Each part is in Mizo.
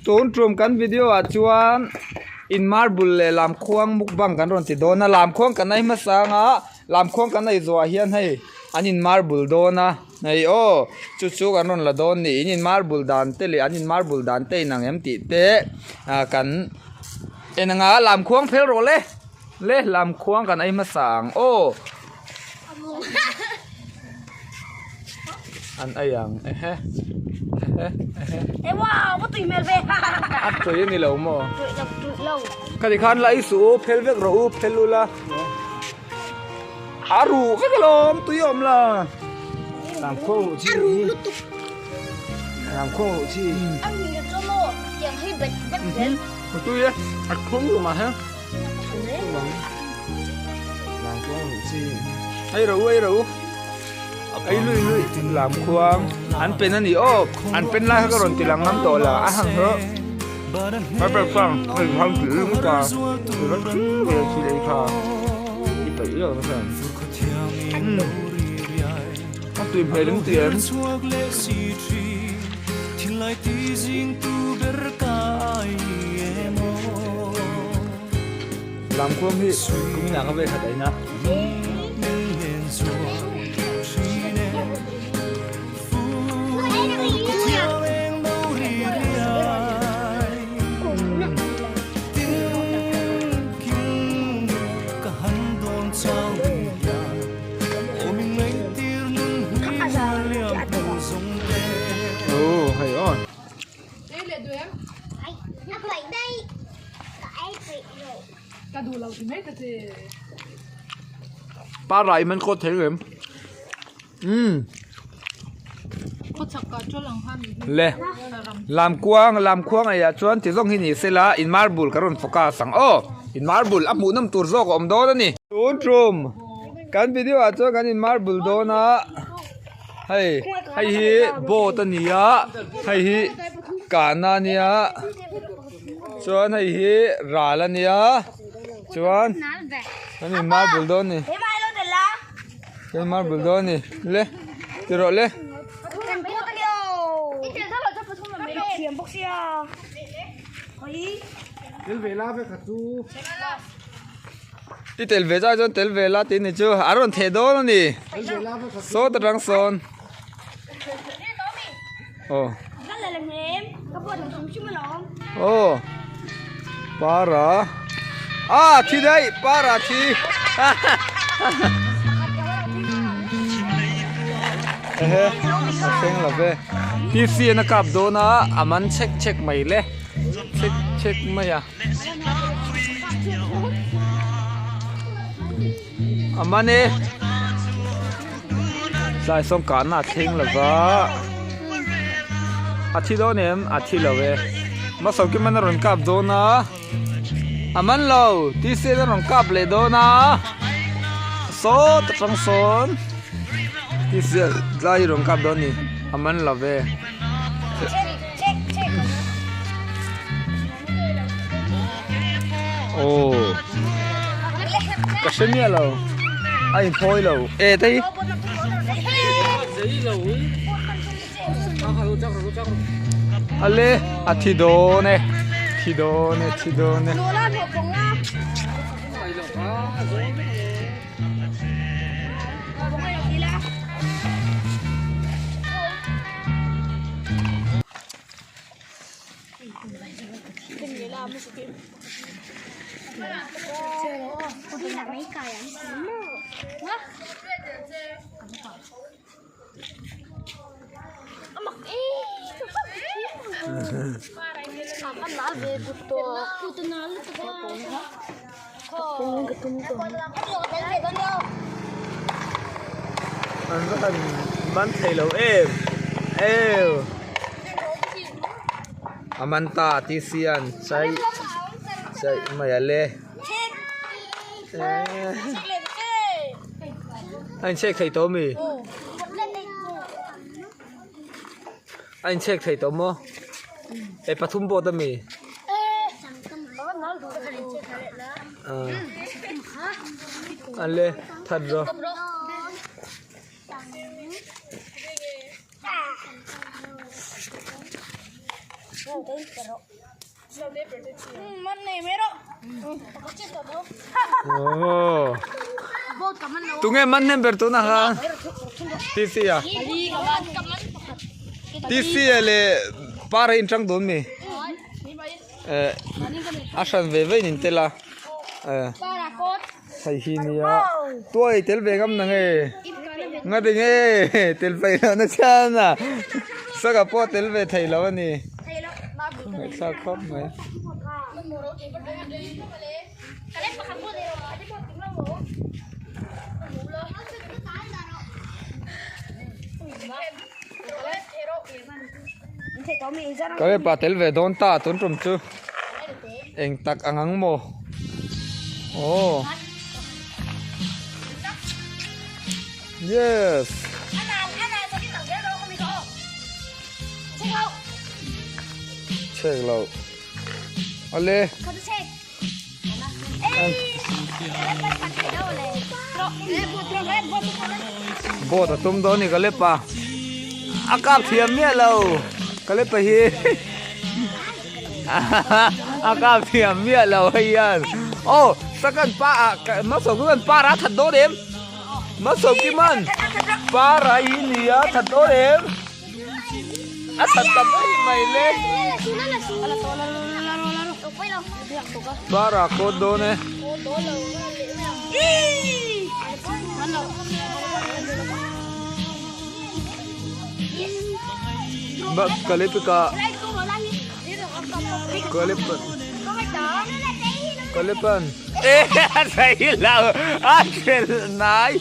Tun tum kan video ah chuan in marble leh lamkhuang mukbang kan rawn ti dawn a lamkhuang kan ei hmasa anga lamkhuang kan ei zawh ah hian hei an in marble dawn a hei aw chu chu kan rawn la dawn a ni in in marble dan te leh an in marble dan te inang em tih te ah kan en anga lamkhuang phel rawh le le lamkhuang kan ei hmasa ang aw. An ei ang ehe ehe ehe a tui a ni lo maw khati khan la ei suh u phel vek rawh u phel ula a ruh vek alawm tui a awm la a tui e a thlum lu mah he. Ei rawh u ei rawh u ei lui lui lamkhuang an pen a ni aw an pen lai kha ka rawn ti lang ngam tawh la a hang hlawh a pe chuan hei hang tih ringawt a i va thli ve thil ei kha i peih lo na hian umm a tui hmel in ti em. Lamkhuang hi kum inah ka vei khat aina. Oh, hei aw. Pa rai man kawt thei em umm le lamkuang lamkhuang eiah chuan ti zawng hi ni sela in marble ka rawn focus ang aw in marble a hmuh nawm tur zawk a awm dawn a ni tun tum kan video ah chuan kan in marble dawn a. Hei hei hi boat a ni a hei hi kahna a nia chuan hei hi ral a nia chuan an in marble dawn a ni an in marble dawn a ni le ti rawh le. I tel ve zai chuan tel ve la tih ni chu a rawn theh dawn a ni sawt atang sawn aw aw para ah thi daih para thi ehe a thleng lo ve T C an a kap dawn a a man chhek chhek mai le chhek chhek mai a. A man e tlai sawm kahna a thleng lo va a thi dawn em a thi lo e hmasawm kim an a rawn kap dawn a a man lo T C an a rawn kap leh dawn a sawt atang sawn T C tlai a rawn kap dawn a ni a man lo ve. Aw ka hre miah lo a inphawi lo e tei ale a thi dawn e thi dawn e thi dawn e. An va han man thei lo em eww a man ta tih sian chaih chaih mai a le a inchhek thei tawh ami a inchhek thei tawh maw e pathum pawh ta mi. Ale that rawh. Tunge man hnem ber tuna kha TC a TC a leh par a inṭang dawn mi eh a hran ve ve in intel a eh hei hi nia tuai tel ve ngam nang e ngati nge tel peih loh na chhan a saka pawh tel ve thei lo a ni ngaihthlak khawp mai. Ka pa tel ve dawn ta tun tum chu eng tak ang ang maw aw yes chek lo ale Boat a tum dawn a ni ka lep a a kap thiam miah lo ka lep a hi a kap thiam miah lo hei hian aw second pa ah hmasawm ki man par a that dawn em hmasawm ki man par a hi nia that dawn em. A that ta mai mai le. Para kawt dawn e. Ba kalipika kalipan kalipan e a thei lo a thel nai.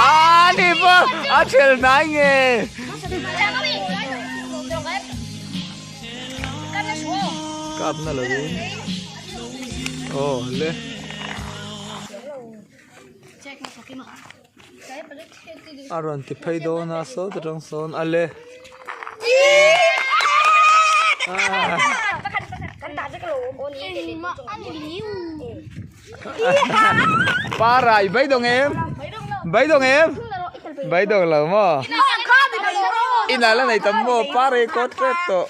A ni pawh a ṭhel hnai nge. Kap na lovin aw le. A rawn ti phei dawn a saw ta tang sawn a le. Para i beidawng em? Beidawng em? Beidawng lo maw? Inah la nei tam maw? Para i kawt tep tawh.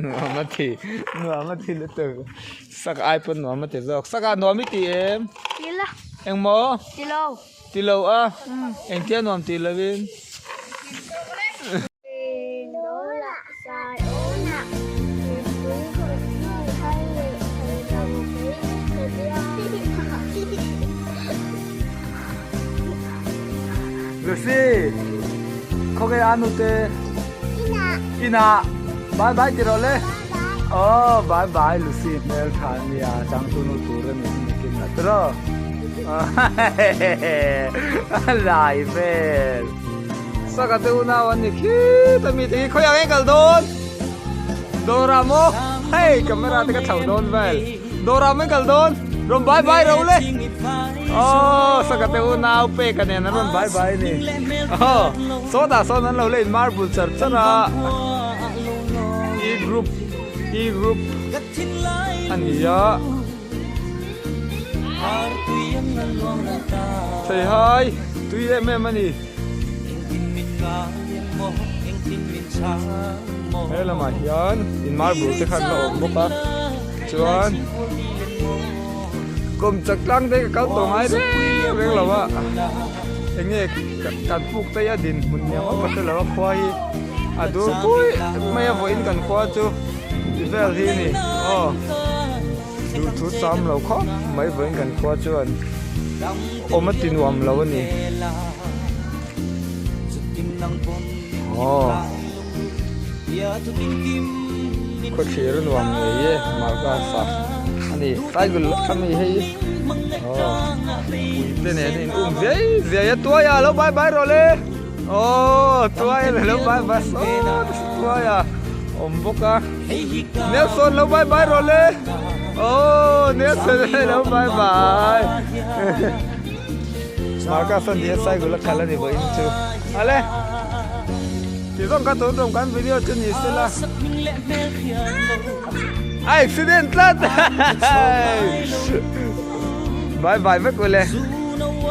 Nuam a ti, nuam a ti lutuk. Sak ai pawn nuam a ti zawk. Saka nuam i ti em? Engmaw? Ti lo a, engtia nuam ti lovin. Lucy, khaw a nute? Ina. Bye bye ti rawh le. Oh, bye bye Lucy hmel tha nia changtu nu tur a ni hi kin a tiraw. Lai vel. Saka te unau an ni khit a mi te hi khawi ang eng kal dawn? Dawrah maw? Hei camera te ka thlo dawn vel. Dawrah maw kal dawn? Rawn bye bye ro le. Aw saka te unau pek a nen an rawn bye bye a ni. Aw sawtah sawn an lo la in marble char char a. E group E group a ni a. Theihai tui em em a ni. He lamah hian in marble te khan la awm bawk a chuan kum chak tlang te ka kal tawh ngai reng reng lo a eng nge kan puk te hi a dinhmun ni ang aw ka hre lo a khua hi a dur pui mai a vawiin kan khua chu ti vel hi a ni aw. Duhthu cham lo khawp mai vawiin kan khua chuan awm a ti nuam lo a ni. Aw khawthlir a nuam ngei e marcus-a a ni tiger a mi hei aw puite nen a in um viai viai a tuai a lo bye bye rawh le aw tuai a lo bye bye sawt tuai a awm bawk a. Nelson lo bye bye rawh le. Oh Nelson lo bye bye. Marcus an dia cycle a kal ani vawiin chu. Ale. Ti zawng ka tun tum kan video chu ni sela. A accident tlat. Bye bye vek ule.